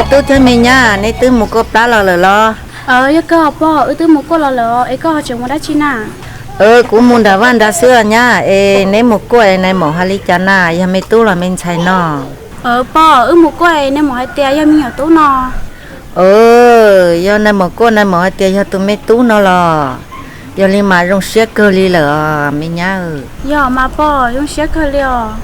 Tub thiab me nyab, neb twb mus kuaj plab los lawm los? Yog kawg os pog, wb twb mus kuaj los lawm es koj ho tseem mus dab tsi na? Kuv mus nram vaj nrad xwb os nyab, es neb mus kuaj es nais maum hais li cas na, yog me tub los me ntxhais no? Pog, wb mus kuaj es nais maum hais tias yog me nyuam tub no. Yog nais maum kuaj nais maum hais tias yog tus me tub no los? Yog li mas zoo siab kawg li lawm os me nyab. Yog mas pog, zoo siab kawg li os.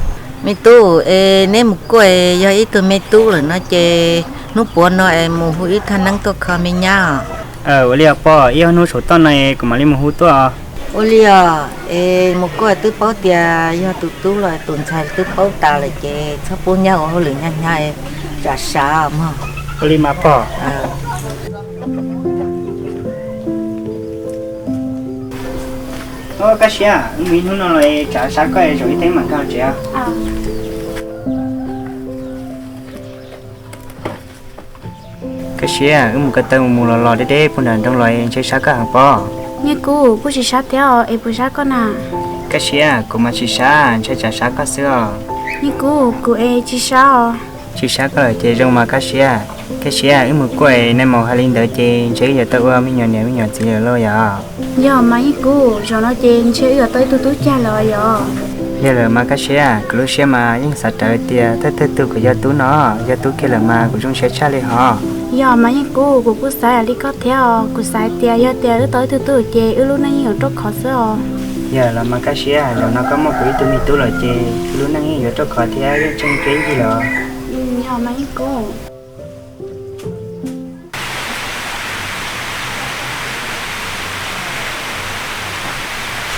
Me tub, es neb mus kuaj es yog ib tug me tub lawm no ces hnub puav no es mus hu ib thaj neeb tuaj kho me nyab os. Ua li os pog, ib ob hnub saum toj no kuv mam li mus hu tuaj os. Ua li os, es mus kuaj twb paub tias yog tus tub los tus ntxhais twb paub tas lawm ces txhob pub nyab ua hauj lwm hnyav hnyav, tsam sav mog. Ua li mas pog. Kab Siab, wb mus ib hnub no los tsam sav koj es zaum ib teeb mam nkag tsev. Kab Siab, wb mus ko taw mus mus los los deb deb puag nram nroog los ntshe sav koj heev pob. Nyiaj Kub, kuj tsis sav thiab os, es puas sav koj na? Kab Siab, kuv mas tsis sav, ntshai tsam sav koj xwb os. Nyiaj Kub, kuv es tsis sav os. Tsis sav koj lawm ces zoo mas Kab Siab. Kab Siab, wb mus kuaj es nais maum hais li ntawd ces ntshe wb yuav tau ua me nyuam niam me nyuam txiv lawm lauj yom? Yog mas Nyiaj Kub, zaum no ces ntshe wb yuav tau ib tug tub cag lawm yom? Yog lawm mas Kab Siab, kuv lub siab mas yeej xav rawv tias thawj thawj tug kuv yog tub no, yog tub kiag lawm mas kuv zoo siab tshaj li hos. Yog mas Nyiaj Kub, kuv kuj xav ib yam li koj thiab os, kuv xav hais tias yog tias wb tau ib tug tub ces wb lub neej yeej yuav ruaj khov xwb os. Yog los mas Kab Siab, zaum no koj muaj kuv ib tug me tub lawm ces wb lub neej yeej yuav ruaj khov thiab yeej tseem ceeb ncig lawm. Yog mas Nyiaj Kub.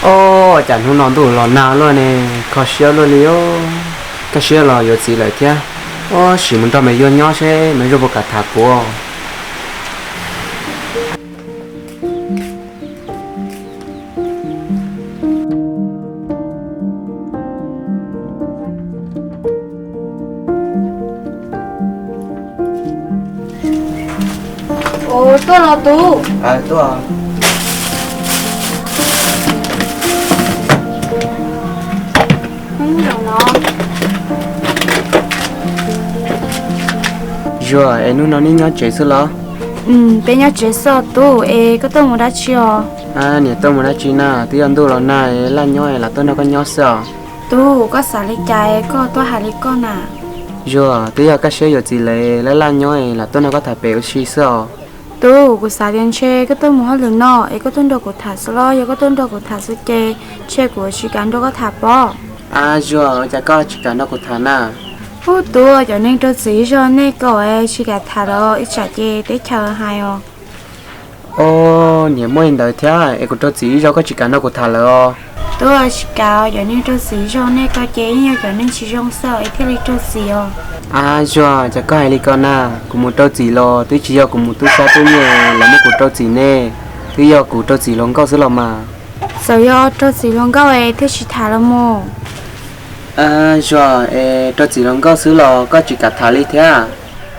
Ob, cas hnub no ntuj los nag luaj ne, kho siab luaj li os. Kab Siab los yuav txiv lawm thiab. Ob, sim mus nrog Maiv Zuag nyob seb Maiv Zuag puas kam tham kuv. Tuaj los tub. Zuag, es hnub no neb nyob tsev xwb los? Peb nyob tsev xwb os tub, es koj tuaj mus dab tsi os? Niam tuaj mus dab tsi na, twb yog ntuj los nag, laj nyob es lam tuaj nrog koj nyob xwb os. Tub, koj xav li cas es koj tuaj hais li koj na? Zuag, twb yog Kab Siab yuav txiv lawm, laj laj nyob es lam tuaj nrog koj tham pem ua si xwb os. Tub, kuv xav tias ntshe koj tuaj mus hauj lwm no es koj tuaj nrog kuv tham xwb los, yog koj tuaj nrog kuv tham xwb ces ntshe kuv tsis kam nrog koj tham pob. Ab Zuag, ua cas koj tsis kam nrog kuv tham na? Ub tub, cov neeg rau txim zog nej ko tsis kam tham los ib tsam ces teb chaws hais os. Ob, niam muaj li ntawd thiab es kuv rau txim ib zaug koj tsis kam nrog kuv tham lawm os. Tub, tsis kam, cov neeg rau txim zog nej ko ces yeej yog cov neeg tsis zoo xwb es thiaj li rau txim os. Ab Zuag, cas koj hais li ko na, kuv mus rau txim los twb tsis yog kuv mus tub sab tub nyiag los muab kuv rau txim ne, twb yog kuv rau txim hluas nkauj xwb los mas. Txawm yog rau txim hluas nkauj es thiaj tsis tham los mus. Zuag, es rau txim hluas nkauj xwb los koj tsis kam tham li thiab?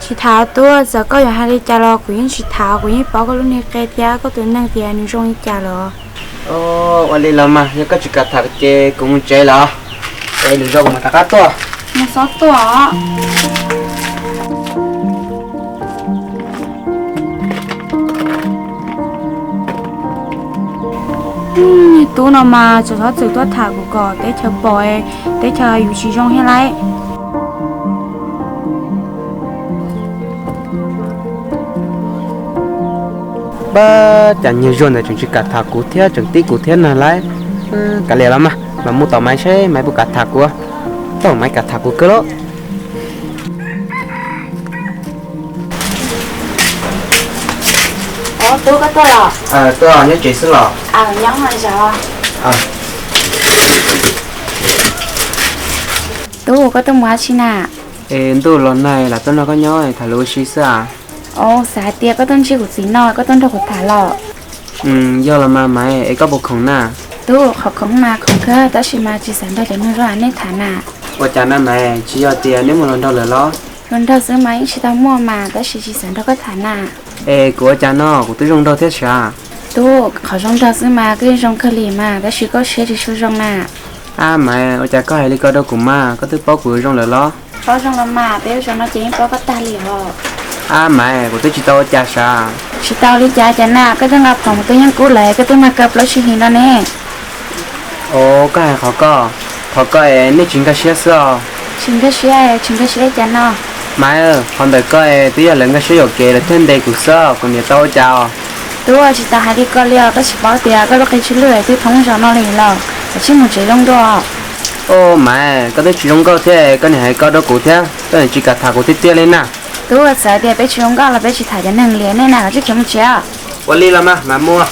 Tsis tham tub, txawm koj yuav hais li cas los kuv yeej tsis tham, kuv yeej paub koj lub niag qe thiab koj tus neeg tias nws zoo li cas lawm. Ua li los mas yog koj tsis kam tham ces kuv mus tsev lawm, es lwm zaus kuv mam rov qab tuaj. Mus txhob tuaj os. Niag tub no mas txhob txwm tuaj tham kuv kom teb chaws pom, teb chaws yuav tsis zoo thiab lauj. Pab, cas niag Zuag ntawd tseem tsis kam tham kuv thiab tseem tib kuv thiab na lauj. Kav liam los mas, mam mus tom Maiv seb Maiv puas kam tham kuv. Thaum Maiv kam tham kuv kawg lauj. Tub, koj tuaj los? Tuaj nyob tsev xwb los? Nyob no. Tub, koj tuaj mus dab tsi na? Es ntuj los nag lam tuaj nrog koj nyob tham lus ua si xwb as. Xav hais tias koj tuaj ntsib kuv txiv no koj tuaj nrog kuv tham los? Yog los mas Maiv, es koj puas khoom na? Tub, qhov khoom mas khoom kawg tab sis mas tsis xav nrog cov neeg zoo li nej tham na. Ua cas na Maiv, tsis yog tias neb muaj hluas nraug lawm los? Hluas nraug xwb mas yeej tsis tau muaj mas tab sis tsis xav nrog koj tham na. Es kuv ua cas no, kuv twb zoo nraug thiab sav. Tub, qhov zoo nraug xwb mas koj yeej zoo kawg li mas tab sis koj siab tsis tshua zoo na. Ab Maiv, ua cas koj hais li ko rau kuv mas, koj twb paub kuv zoo lawm los? Paub zoo los mas, peb ua zoo no ces yeej paub koj tag li os. Ab Maiv, kuv twb tsis tau ua cas sav. Tsis tau li cas cas na, koj twb nqa phom mus twb yeej kub lawm, koj twb mag kaw plaub tsib hlis no ne. Os, koj hais qhov ko, qhov ko es nej tsis nkag siab xwb os. Tsis nkag siab, tsis nkag siab cas no. Maiv, qhov ntawm ko es twb yog lawv nkag siab yuam kev lawv thiaj ntes kuv xwb, kuv niam tau ua cas os. Tub, tsis tau hais li ko li os, koj tsis paub tias koj lub qe tsw lwj twb thoob zos no li los, koj cia li mus tsev zoo dua. Os Maiv, koj twb tsis zoo nkauj thiab koj niam hais ko rau kuv thiab, koj niam tsis kam tham kuv tiag tiag li na. Tub, txawm tias peb tsis zoo nkauj los peb tsis tham cov neeg li nej na, koj cia li khiav mus tsev. Ua li los mas, mam mus.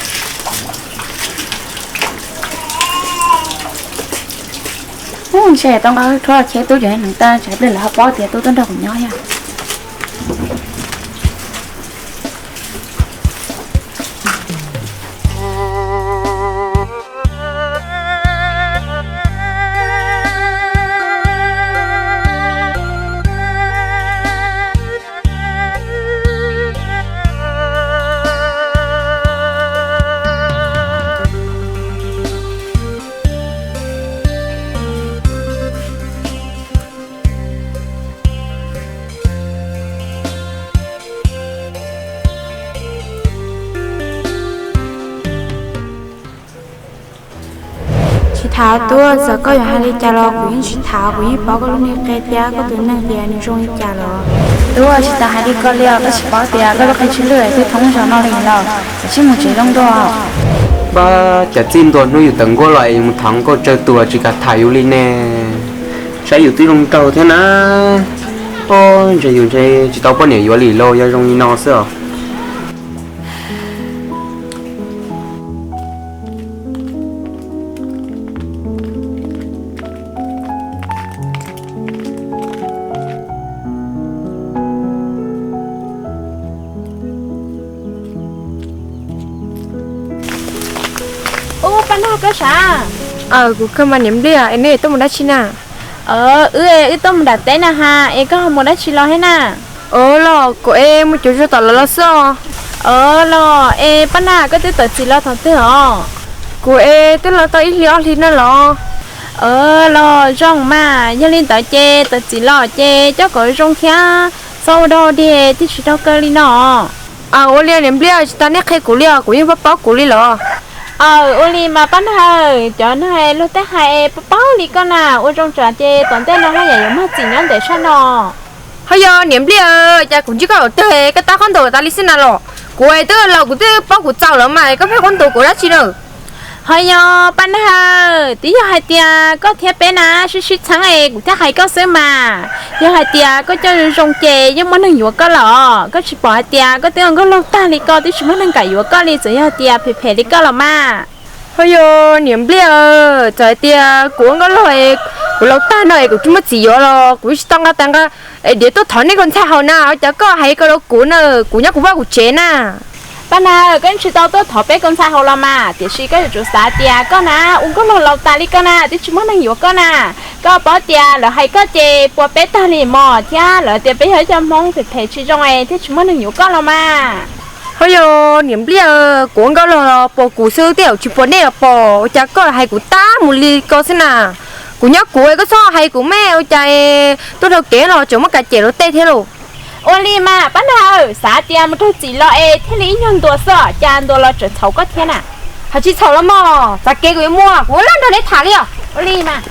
Ntshe tau nqa thuab cheb tub cov neeg tag, tsam pliag lawv ho paub tias tub tuaj nrog kuv nyob yog. Tsis tham tub, txawm koj yuav hais li cas los kuv yeej tsis tham, kuv yeej paub koj lub niag qe thiab koj tus neeg tias nws zoo li cas lawm. Tub, tsis tau hais li ko li os, koj tsis paub tias koj lub qe tsw lwj twb thoob zos no li los, koj cia li mus tsev zoo dua. Pab, cas txij ntua hnub yus tawm nkuaj los es yus mus tham nkauj tsawg tus tsis kam tham yus li ne. Saib yus twb zoo nraug thiab na. Os, ntshe yus ntshe tsis tau poj niam yuav li lauj, yog zoo li no xwb os. Ub, Paj Nag koj sav? Aws, kuv kawg mas niam Npliaj, es nej tuaj mus dab tsi na? Wb, wb tuaj mus nram teb na ha, es koj ho mus dab tsi los thiab na? Os los, kuv es mus cuag zog tom lawv los xwb os. Os los, es Paj Nag koj twb tawm txim los thaum twg os? Kuv es twb los tau ib hlis ob hlis no los. Os los zoo mas, yog li ntawd ces tawm txim los ces coj kom zoo thiab, txhob ua dog dig thiab tsis raug kaw li no. Aws, ua li niam Npliaj, tsis tas nej qhia kuv li os, kuv yeej paub paub kuv li los. Aws, ua li mas Paj Nag, cov neeg luag tej hais paub paub li koj na, ua zoo tsam ces tom ntej no haj yam yuav muaj txim nyob ntev tshaj no. Ho yog niam Npliaj, cas kuv ntsib koj thaum twg koj tab qhob ntuas tas li xwb na los? Kuv twb laus kuv twb paub kuv txaus lawm mas koj pheej qhob ntuas kuv dab tsi na? Ho yog Paj Nag, twb yog hais tias koj thiab peb na sib sib txheeb es kuv thiaj hais koj xwb mas. Yog hais tias koj coj zoo zoo ces yeej muaj neeg yuav koj los. Koj tsis pom hais tias koj twb ua nkauj laug tag li koj twb tsis muaj neeg kam yuav koj li, txawm yog hais tias phem phem li koj los mas. Ho yog niam Npliaj, txawm hais tias kuv ua nkauj laug, kuv laus tag no es kuv tsis muaj txiv yuav los kuv tsis tau nqa tas nqa diav tuaj thov nej kaus ntxhais haus na, ua cas koj hais ko rau kuv na, kuv nyob kuv vaj kuv tsev na. Paj Nag, koj tsis tau tuaj thov peb kaus ntxhais haus los mas, tiam sis koj yuav tsum xav tias koj na ua nkauj laug laus tas li koj na twb tsis muaj neeg yuav koj na. Koj paub tias lawv hais koj ces puas peb tag li mog, thiab lawv tias peb yog ib co Hmoob phem phem tsis zoo es thiaj tsis muaj neeg yuav koj los mas. Ho yog niam Npliaj, kuv ua nkauj laug los puas kuv xwb tej zaum tsis puas nej los pom, ua cas koj hais kuv tab mus li ko xwb na. Kuv nyob kuv es koj txhob hais kuv mas, ua cas tuaj dhau kev los tseem muab kav cem luag tej thiab lauj. Ua li mas Paj Nag, xav tias mus raug txim los es thiaj li ib nyuag ntuas xwb, cas ntuas los tseem txhaum koj thiab na. Ho tsis txhaum los mog, txav kev kuv yuav mus, kuv ua laj nrog neb tham li os. Ua li mas.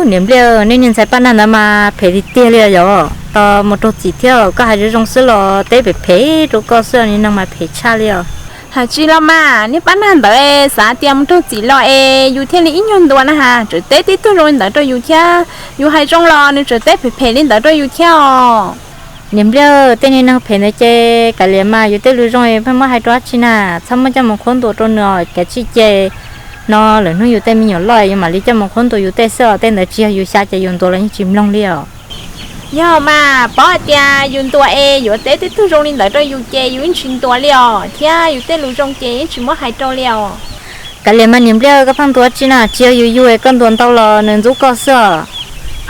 Niam Npliaj, nej niag ntxhais Paj Nag ntawd mas phem tiag tiag li yom, tos mus raug txim thiab, koj hais zoo zoo xwb los teb phem phem rau koj xwb, niag neeg mas phem tshaj li os. Hais tsis los mas, niag Paj Nag ntawd xav tias mus raug txim los es yus thiaj li ib nyuag ntuas na has, tseem teb tib tug zoo li ntawd rau yus thiab, yus hais zoo los nws tseem teb phem phem li ntawd rau yus thiab os. Niam Npliaj, tej niag neeg phem ntawd ces kav liam mas, yus tej lus zoo pheej muab hais rau dab tsi na, txhob muab coj mus qhuab ntuas rau nws os, kav tsij ces no lwm hnub yus tej me nyuam loj yus mam li coj mus qhuab ntuas yus tej xwb os, tej ntawd tsis yog yus xyaw ces yus ntuas los yeej tsis mloog li os. Yog mas, paub hais tias yus ntuas es yuav teb tib tug zoo li ntawd rau yus ces yus yeej tsis ntuas li os, thiab yus tej lus zoo ces yeej tsis muab hais rau li os. Kav liam mas niam Npliaj, koj pheej ntuas dab tsi na, tsis yog yus yug es koj ntuas ntau los nws ntxub koj xwb os.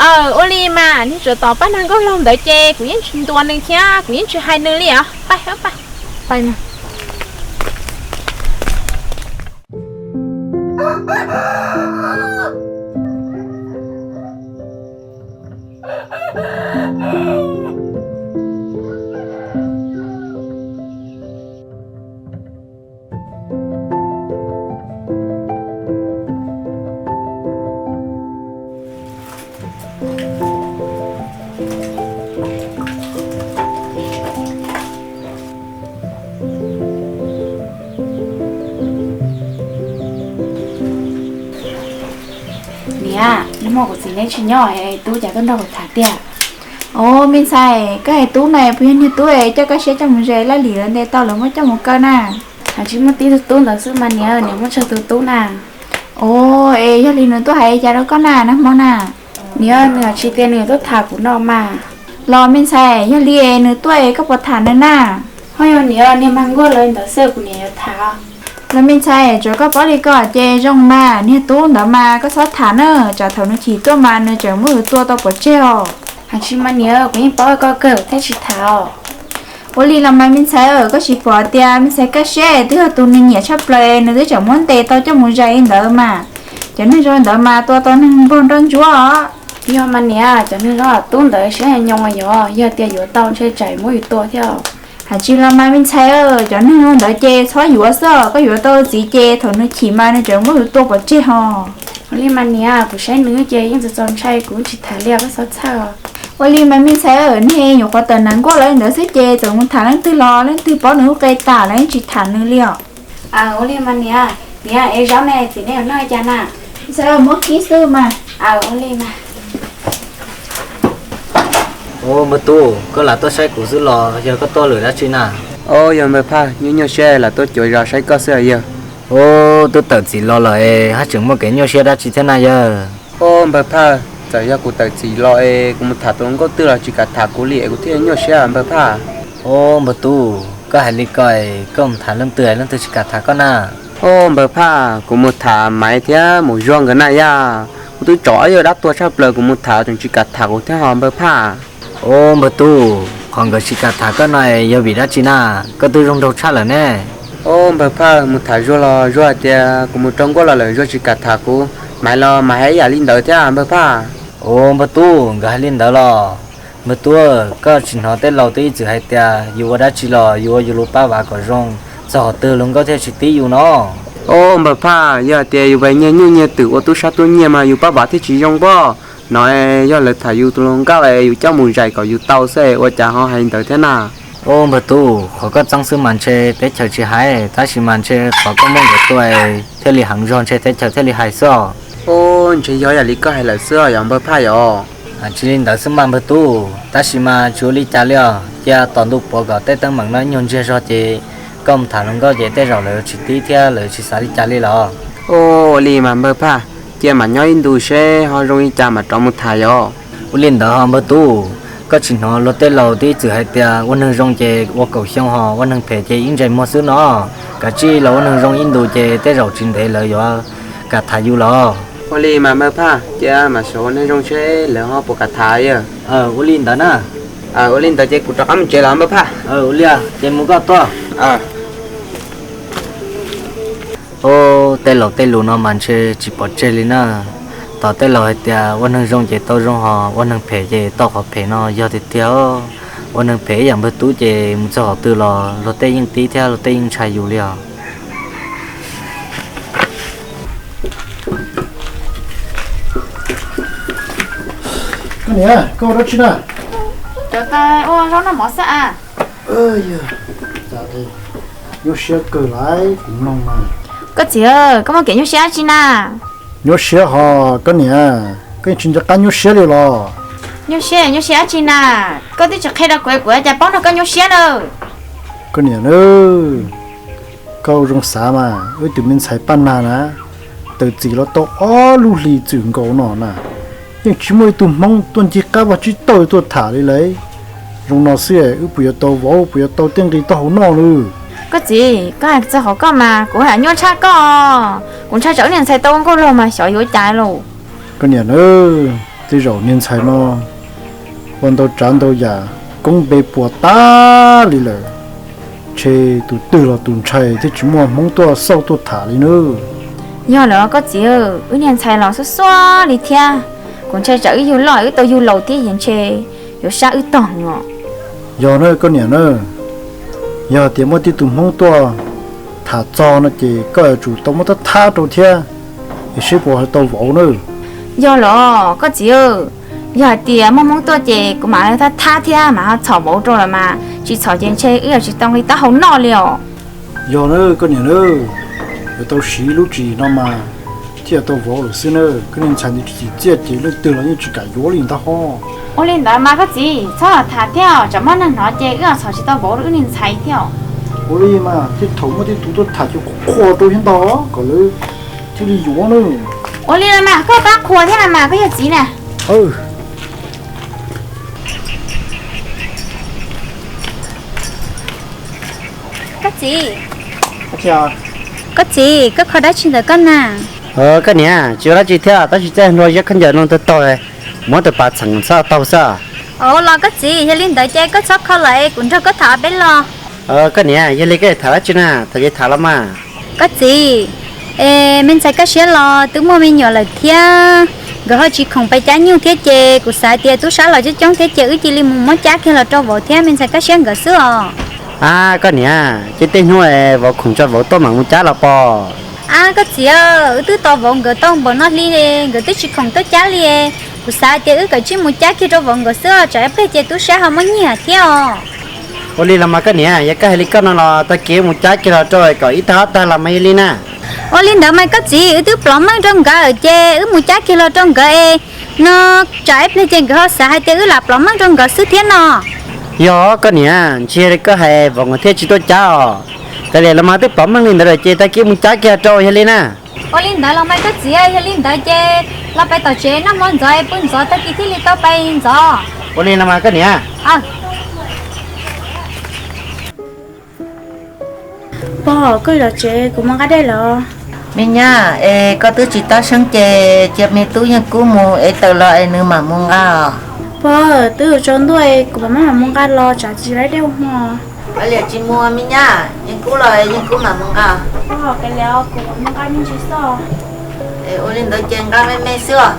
Aw, ua li mas, niag tsov tom Paj Nag nkauj laug ntawd ces kuv yeej tsis ntuas nws thiab kuv yeej tsis hais nws li os. Pais, pais. Niam, nag hmo kuv txiv neb tsis nyob, tub cas tuaj nrog kuv tham tiag. Os, me ntxhais, koj hais tub na, puas yog niag tub coj koj siab coj mus ze laj lim lawv ntes tau lawv muab coj mus kaw na? Hais tsis muaj tib tug tub ntawd xwb mas niam, niam muaj tsawg tus tub na? Os, es yog li nws tuaj hais cas rau koj na nag hmo na? Niam, nws hais tsis tias nws tuaj tham kuv no mas. Los me ntxhais, yog li nws tuaj koj puas tham nws na? Ho yog niam, niag mag nkuaj lawv ntawd xwb kuv niam yuav tham. Los me ntxhais, tsuav koj paub li ko ces zoo mas, niag tub ntawd mas koj txhob tham na, tsam thaum nws chim tuaj mas nws tseem muab yus tua tau pov tseg os. Hais tsis mas niam, kuv yeej paub koj kawg thiaj tsis tham os. Ua li los mas me ntxhais, koj tsis pom tias me ntxhais Kaj Siab twb yog tus nws nyiam tshaj plaws, nws twb tseem muab ntes tau coj mus zais li ntawd mas. Cov neeg zoo li ntawd mas tua tau neeg npog nroj ntsuab os. Yog mas niam, cov neeg zoo li tub ntawd siab nyoos yog, yog tias yuav tau ntshe tsam muab yus tua thiab. Hais tsis los mas me ntxhais, cov neeg zoo ntawd ces txhob yuav xwb, koj yuav tau txiv ces thaum nws chim mas nws tseem muab yus tua pov tseg hos. Ua li mas niam, kuv saib nws ces yeej txaus txaus ntshai, kuv tsis tham li, koj txhob txhawj. Ua li mas me ntxhais, nej nyuam qhuav tawm nram nkuaj lawv ntawd xwb ces txawm mus tham leej twg los leej twg paub nws lub qe tas lawv yeej tsis tham nws li os. Ua li mas niam, niam es zov me txiv ne noj cas na? Ntxhais, muab kib xwb mas. Ua li mas. Os, npawg Tub, koj lam tuaj saib kuv xwb los yog koj tuaj lwm dab tsi na? Os, yog npawg Phaj, nyuaj nyuaj siab lam tuaj cuav zos saib koj xwb os yawg. Os, twb tawm txim los lawm es haj tseem muaj kev nyuaj siab dab tsi thiab na yawg? Os, npawg Phaj, txawm yog kuv tawm txim los es kuv mus tham tus hluas nkauj twg los tsis kam tham kuv li es kuv thiaj nyuaj siab npawg Phaj. Os, npawg Tub, koj hais li ko es koj mus tham leej twg es leej twg tsis kam tham koj na? Os, npawg Phaj, kuv mus tham Maiv thiab Maum Zuag nkawd na yaj. Kuv twb tsom ob yawg dab tuag tshaj plaws, kuv mus tham tseem tsis kam tham kuv thiab hos npawg Phaj. Os, npawg Tub, qhov nkawd tsis kam tham koj no es yog vim dab tsi na? Koj twb zoo nraug tshaj lawm ne. Os, npawg Phaj, mus tham Zuag los Zuag hais tias kuv mus rau nkuaj los lawm Zuag tsis kam tham kuv. Maiv los Maiv hais ib yam li ntawd thiab npawg Phaj. Os, npawg Tub, nkawd hais li ntawd los? Npawg Tub, koj tsis hnov tej laus twb ib txwm hais tias yus ua dab tsi los yus ua yus lub pab vav kom zoo, txog qhov twg hluas nkauj thiaj tsis tib yus no? Os, npawg Phaj, yog hais tias yus npais nyiag nyuj nyiag twm ua tub sab tub nyiag mas yus pab vav thiaj tsis zoo pob. No yog lawv tham yus tus hluas nkauj es yus coj mus zais kom yus tau xwb es ua cas ho hais ntawd thiab na? Os, npawg Tub, qhov koj txeeb xwb mas ntshe teb chaws tsis hais, tab sis mas ntshe qhov koj muab nkawd tua thiaj li heev zog ntshe teb chaws thiaj li hais xwb os. Os, ntshe yog yam li koj hais lawm xwb os yog npawg Phaj yom. Tsis li ntawd xwb mas npawg Tub, tab sis mas tsis ua li cas li os, cia tos ntu puav kom tej teeb meem no nyuag ntsiag zog ces koj mus tham hluas nkauj ces tej zaum lawv tsis tib thiab lawv tsis xav li cas li los. Os, ua li mas npawg Phaj, cia mam nyob ib ntus seb ho zoo li cas mam rov mus tham yom. Ua li ntawd ho npawg Tub, koj tsis hnov luag tej laus twb ib txwm hais tias ua neeg zoo ces ua kaum xyoo hos ua neeg phem ces ib ntsais muag xwb no. Kav tsij los ua neeg zoo ib ntus ces tej zaum tsis ntev lawv yuav kam tham yus los. Ua li mas npawg Phaj, cia mam xyuas ua neeg zoo seb lawv ho puas kam tham yawg. Ua li ntawd na. Ua li ntawd ces kuv rov qab mus tsev los npawg Phaj. Ua li, ces mus koj tuaj. Os, tej laus tej lus no mas ntshe tsis pov tseg li na. Tos tej laus hais tias ua neeg zoo ces tau zoo hos ua neeg phem ces tau qhov phem no yog tiag tiag. Ua neeg phem ib yam npawg Tub ces mus txog qhov twg los luag tej yeej tib thiab luag tej yeej ntshai yus li os. Koj niam, koj ua dab tsi na? Ua zaub noj mov xwb a. Nyuaj siab kawg laiv kuv mloog mas. Koj txiv, koj muaj kev nyuaj siab dab tsi na? Nyuaj siab hos koj niam, koj yeej tsis nco qab nyuaj siab li los? Nyuaj siab, nyuaj siab dab tsi na? Koj twb tsis qhia rau kuv, kuv cas paub nrog koj nyuaj siab na? Koj niam na, koj zoo xav mas, wb tus me ntxhais Paj Nag na, tawm txim los tau ob lub hlis txwm nkaus no na, yeej tsis muaj ib tug Hmoob tuaj ncig qab vag tsib taug tuaj tham li lawm. Zoo no xwb wb puas yuav tau vauv, puas yuav tau tej nqi taub hau noj lawm? Koj txiv, koj hais txog qhov koj mas kuv haj nyuaj tshaj koj. Kuv ntshai tsam wb niag ntxhais tau ua nkauj laug mas xyov yuav cas lauj. Koj niam na, tej zaum niag ntxhais no ua ntau tsav ntau yam koob npe puas tag li lawm, ntshe tus twg los tus ntshai thiaj tsis muaj Hmoob tuaj xauj tuaj tham li nawb. Yog lawm koj txiv, wb niag ntxhais los xuab xuab li thiab, kuv ntshai tsam wb yug loj wb tau yug laus thiab ces ntshe yuav sab wb tog os. Yog na koj niam na, yog tias muaj tib tug Hmoob tuaj tham txog no ces koj yuav tsum tau muab thab thab rau thiab, es seb puas ho tau vauv na. Yog los koj txiv, yog hais tias muaj Hmoob tuaj ces kuv mam li thab thab thiab mam ho txhom vauv rau los mas, tsis txhom ces ntshe wb yuav tsis tau nqi taub hau noj li os. Yog na koj niam na, yuav tau siv lub tswv yim no mas thiaj yuav tau vauv lawm xwb na. Koj niag ntxhais ntawd tsis tsim txiaj ces leej twg los yeej tsis kam yuav li ntag ho. Ua li ntawd mas koj txiv txhob tham thiab, tsam muaj neeg hnov ces wb txhom tsis tau vauv rau wb niag ntxhais thiab. Ua li mas tej thaum muaj tej tus tuaj tham ces qhuas rau thiab ntag, kom lawv thiaj li yuav na. Ua li los mas koj pab qhuas thiab los mas koj yawg txiv na. Koj txiv, koj txiv, koj kho dab tsi ntawm koj na? Koj niam, tsis ua dab tsi thiab, tab sis txawm nrog ziab khaub ncaws no tawg taug, muab tus pas txheem txhob taug xwb. Ua los koj txiv, yog li ntawd ces koj txhob kho lawm es kuv nrog koj tham ob peb lo. Koj niam, yog li koj tham dab tsi na, tham ces tham los mas. Koj txiv, es me ntxhais Kaj Siab los twb muaj me nyuam lawm thiab, nkawd ho tsis khoom pais cab nyuj thiab ces kuv xav tias tub sab los coob coob thiab ces wb cia li mus muab cab kiag los rau vauv thiab me ntxhais Kaj Siab nkawd xwb os. Ab koj niam, ces tej hnub vauv khoom tso vauv tuaj mam mus cab los pom. Ab koj txiv, wb twb tos vauv nkawd tau npaum no hli, nkawd twb tsis khoom tuaj cab li. Kuv xav tias wb kav tsij mus cab kiag rau vauv nkawd xwb os, tsam ib pliag ces tub sab ho muab nyiag thiab os. Ua li los mas koj niam, yog koj hais li koj no los tag kis wb mus cab kiag los rau kom ib tag ob tag los mas yog li na. Ua li ntawd mas koj txiv, wb twb plov meej rau nkawd ces wb mus cab kiag los rau nkawd es no, tsam ib pliag ces nkawd ho xav hais tias wb lam plov meej rau nkawd xwb thiab no. Yog koj niam, ntshe yog li koj hais vauv nkawd thiaj tsis tuaj cab os. Kav liam los mas twb plov meej li ntawd lawm ces tag kis mus cab kiag rau yog li na. Ua li ntawd los mas koj txiv, yog li ntawd ces los pais tom tsev noj hmo ntxov es pw ntxov tag kis thiaj li tau pais ntxov. Ua li los mas koj niam. Pog, koj los tsev, kuv mus nqa dej lawm. Me nyab, es koj twb tsis tab seeb ces cia me tub Yeej Kub mus es tawm los es nws mam mus nqa os. Pog, twb yuav tsaus ntuj es kuv mam maj mam mus nqa los tsam tsis laib dej ua hmo. Kav liam tsis mus me nyab, Yeej Kub los Yeej Kub mam mus nqa. Pog, kav liam kuv mam mus nqa me ntsis xwb. Es ua li ntawd ces nqa me me xwb os.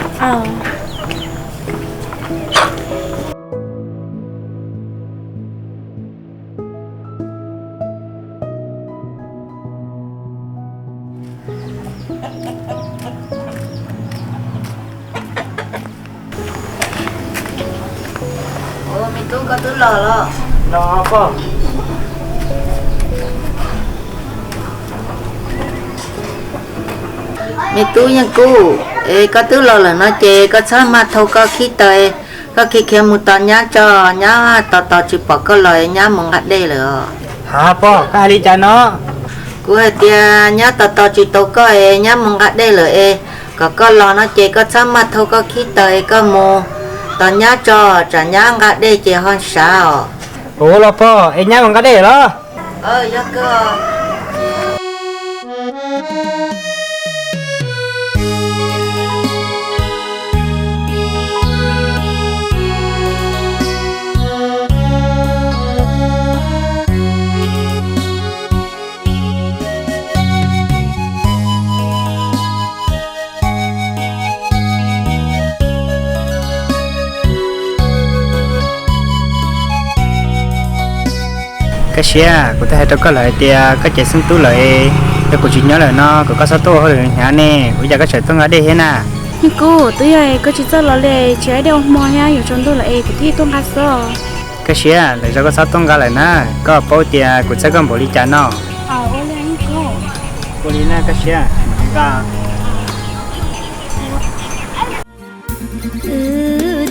Ua, me tub, koj twb los los? Los pog. Me tub Yeej Kub, es koj twb los lawm no ces koj txhob maj thau koj khib taws, koj khiav khiav mus tos nyab tso, nyab tos tos tsis pom koj los nyab mus nqa dej lawm os. Ha pog, koj hais li cas no? Kuv hais tias nyab tos tos tsis tau koj es nyab mus nqa dej lawm es, kom koj los no ces koj txhob maj thau koj khib taws es koj mus tos nyab tso, tsam nyab nqa dej ces ho sav os. Ua los pog, es nyab mus nqa dej los? Yog kawg. Kaj Siab, kuv twb hais rau koj lawm hais tias koj ces xeeb tub lawm, yog kuv tsis nyob lawm no kom koj txhob tuaj ua hauj lwm hnyav ne, ua cas koj tseem tuaj nqa dej thiab na? Yeej Kub, twb yog koj tsis txawj los li, tsis laib dej ua hmo thiab yuav tsaus ntuj lawm es kuv thiaj tuaj nqa xwb. Kaj Siab, lwm zaus koj txhob tuaj nqa lawm na, koj paub tias kuv txhawj koj npaum li cas no. Ua li na Kaj Siab. Wb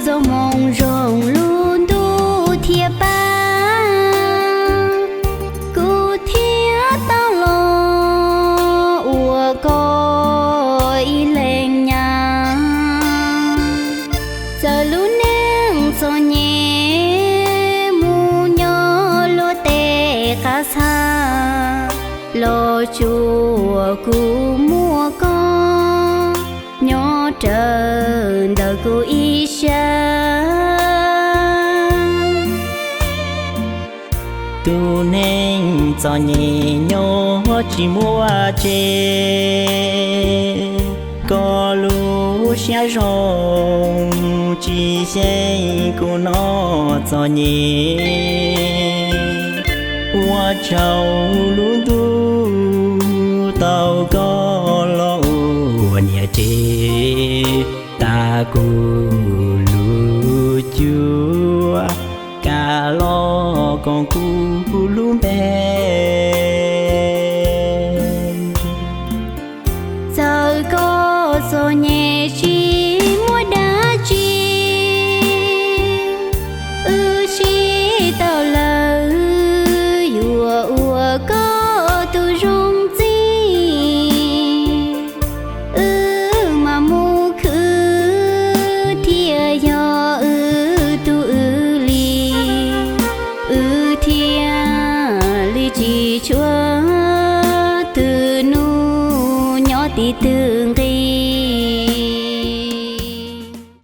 txoj moo zoo lub ntuj thiaj pab, kuv thiaj tau los ua koj ib leeg nyab. Txawm lub neej txom nyem mus nyob luag tej qab txhab, los tsuas kuv muaj koj nyob raws ntawm kuv ib sab. Tus neeg Txom nyem nyob tsis muaj tsev, koj lub siab zoo tsis xyeej kuv noj txom nyem. Ua tsaug lub ntuj tau koj los ua niam tsev, tas kuv lub cuab, kav los koom kuv lub npe. Txawm koj txom nyem tsis muaj dab tsi, wb sib tau lawm, yuav ua koj tus zoo txij. Wb mam mus khwv thiaj yog wb tug wb li, wb thiaj li tsis tshuav twg nug nyob tim twg